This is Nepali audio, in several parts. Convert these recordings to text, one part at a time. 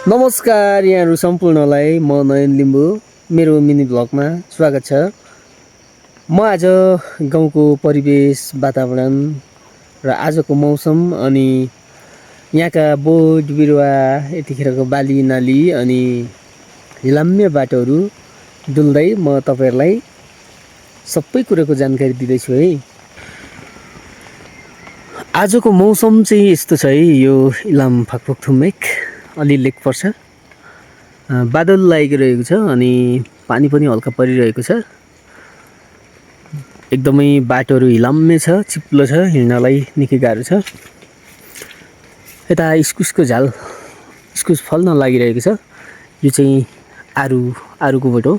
नमस्कार यहाँहरु सम्पूर्णलाई म नयन लिम्बू मेरो मिनी ब्लगमा स्वागत छ। म आज गाउँको परिवेश वातावरण र आजको मौसम अनि यहाँका बोट बिरुवा यतिखेरको बाली नाली अनि हिलाम्य बाटोहरू डुल्दै म तपाईहरुलाई सबै कुराको जानकारी दिँदै छु है। आजको मौसम चाहिँ यस्तो छ है, यो इलाम फाकफुक थुमेक अलि लेक पर्छ, बादल लागिरहेको छ अनि पानी पनि हल्का परिरहेको छ। एकदमै बाटोहरू हिलाम्य छ, चिप्लो छ, हिँड्नलाई निकै गाह्रो छ। यता इस्कुसको झाल इस्कुस फल्न लागिरहेको छ। यो चाहिँ आरुको बोट हो,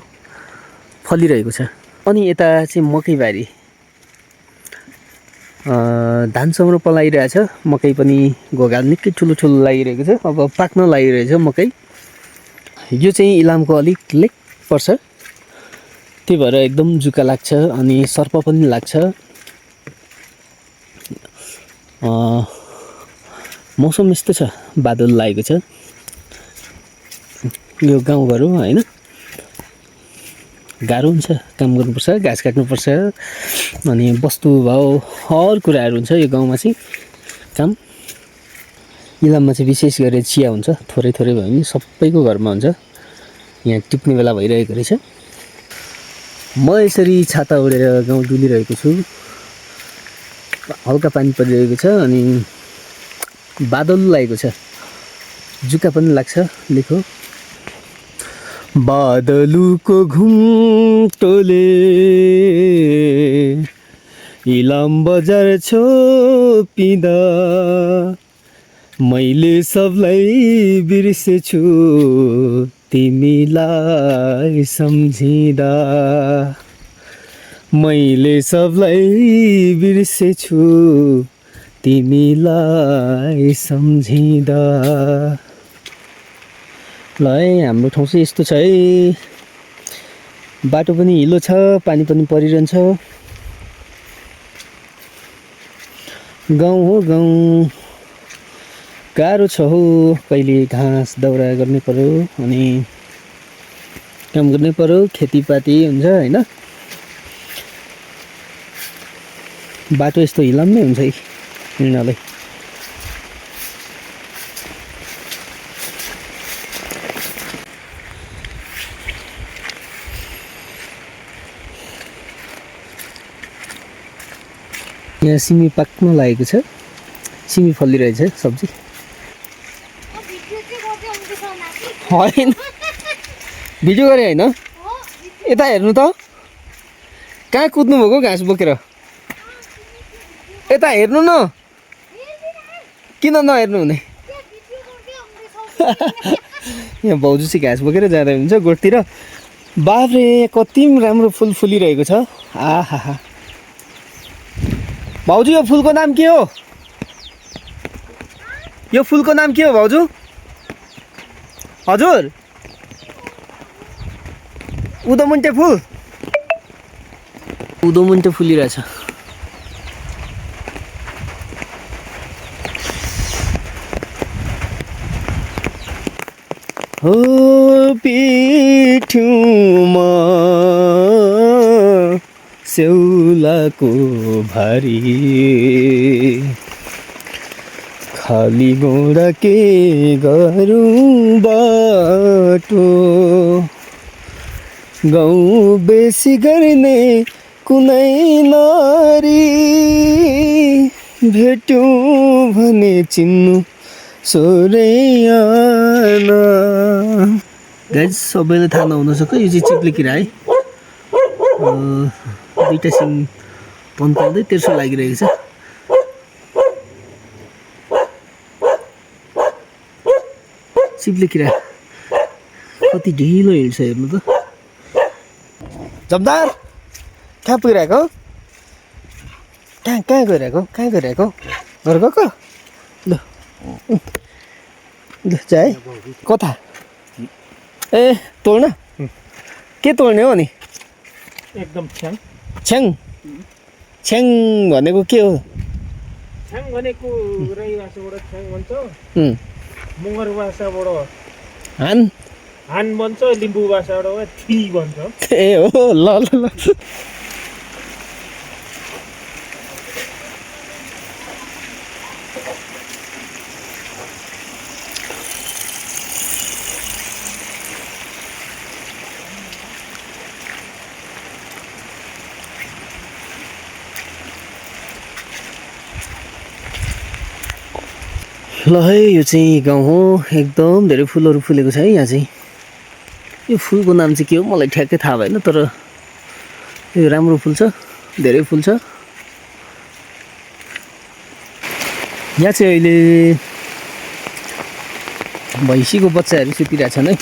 फलिरहेको छ। अनि यता चाहिँ मकैबारी धान सम्रो पलाइरहेछ। मकै पनि गोगाल निकै ठुलो ठुलो लागिरहेको छ, अब पाक्न लागिरहेछ मकै। यो चाहिँ इलामको अलिक लेक पर्छ, त्यही भएर एकदम जुका लाग्छ अनि सर्प पनि लाग्छ। मौसम यस्तो छ, बादल लागेको छ। यो गाउँघर हो हैन, गाह्रो हुन्छ, काम गर्नुपर्छ, घाँस काट्नुपर्छ अनि वस्तु भाउ हर कुराहरू हुन्छ यो गाउँमा चाहिँ काम। इलाममा चाहिँ विशेष गरेर चिया हुन्छ, थोरै थोरै भए पनि सबैको घरमा हुन्छ। यहाँ टिप्ने बेला भइरहेको रहेछ। म यसरी छाता ओढेर गाउँ डुलिरहेको छु। हल्का पानी परिरहेको छ अनि बादल लागेको छ, जुका पनि लाग्छ। लेखो बादलुको घुम्टोले इलाम बजार छोपिँदा मैले सबलाई बिर्सेछु तिमीलाई सम्झिँदा। मैले सबलाई बिर्सेछु तिमीलाई सम्झिँदा। ल है, हाम्रो ठाउँ चाहिँ यस्तो छ है, बाटो पनि हिलो छ, पानी पनि परिरहन्छ। गाउँ हो गाउँ, गाह्रो छ हो। कहिले घाँस दाउरा गर्नै पर्यो अनि काम गर्नै पर्यो, खेतीपाती हुन्छ हैन। बाटो यस्तो हिलाम्य हुन्छ है हिँड्नलाई। यहाँ सिमी पाक्न लागेको छ, सिमी फलिरहेछ सब्जी होइन। भिडियो गरे होइन, यता हेर्नु त, कहाँ कुद्नु भएको घाँस बोकेर? यता हेर्नु न, किन नहेर्नु हुने? यहाँ भाउजू चाहिँ घाँस बोकेर जाँदा हुन्छ गोठतिर। बाफ्रे कति राम्रो फुल फुलिरहेको छ। आहा भाउजू, यो फुलको नाम के हो? यो फुलको नाम के हो भाउजू? हजुर, उदोमुन्टे फुल, उदोमुन्टे फुलिरहेछ। हो पिठ्युमा सेउलाको भारी, खाली गोडा के गरौँ बाटो, गाउँ बेसी गर्ने कुनै नारी, भेट्यौँ भने चिन्नु सोरेयाना। गाइस, सबैलाई थाहा नहुन सक्छ, यो चाहिँ चिप्ले किरा है। दुईटा सिङ पन्काउँदै तेर्सो लागिरहेको छ। चिप्ले किरा कति ढिलो हिँड्छ हेर्नु त। जमदार कहाँ पुगिरहेको? कहाँ गइरहेको? कहाँ गइरहेको? घर गएको? ल ल जाए कता? ए तोड्न? के तोड्ने हो नि? एकदम छ्याङ छ्याङ छ्याङ भनेको के हो? छ्याङ भनेको राई भाषाबाट छ्याङ भन्छ, मगर भाषाबाट हान हान भन्छ लिम्बू भाषाबाट थी भन्छ। ए हो ल ल ल ल है यो चाहिँ गाउँ हो एकदम धेरै फुलहरू फुलेको छ है यहाँ चाहिँ यो फुलको नाम चाहिँ के हो मलाई ठ्याक्कै थाहा भएन तर यो राम्रो फुल्छ धेरै फुल्छ यहाँ चाहिँ अहिले भैँसीको बच्चाहरू सुतिरहेछन् है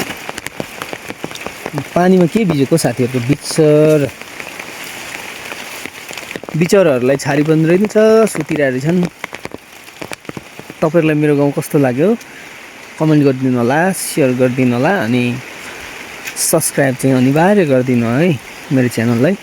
पानीमा के भिजेको साथीहरूको बिचराहरूलाई छारी पनि रहेछ सुतिरहेको छन् तपाईहरुलाई मेरो गाउँ कस्तो लाग्यो कमेन्ट गरिदिनु होला शेयर गरिदिनु होला अनि सब्स्क्राइब चाहिँ अनिवार्य गरिदिनु है मेरो च्यानललाई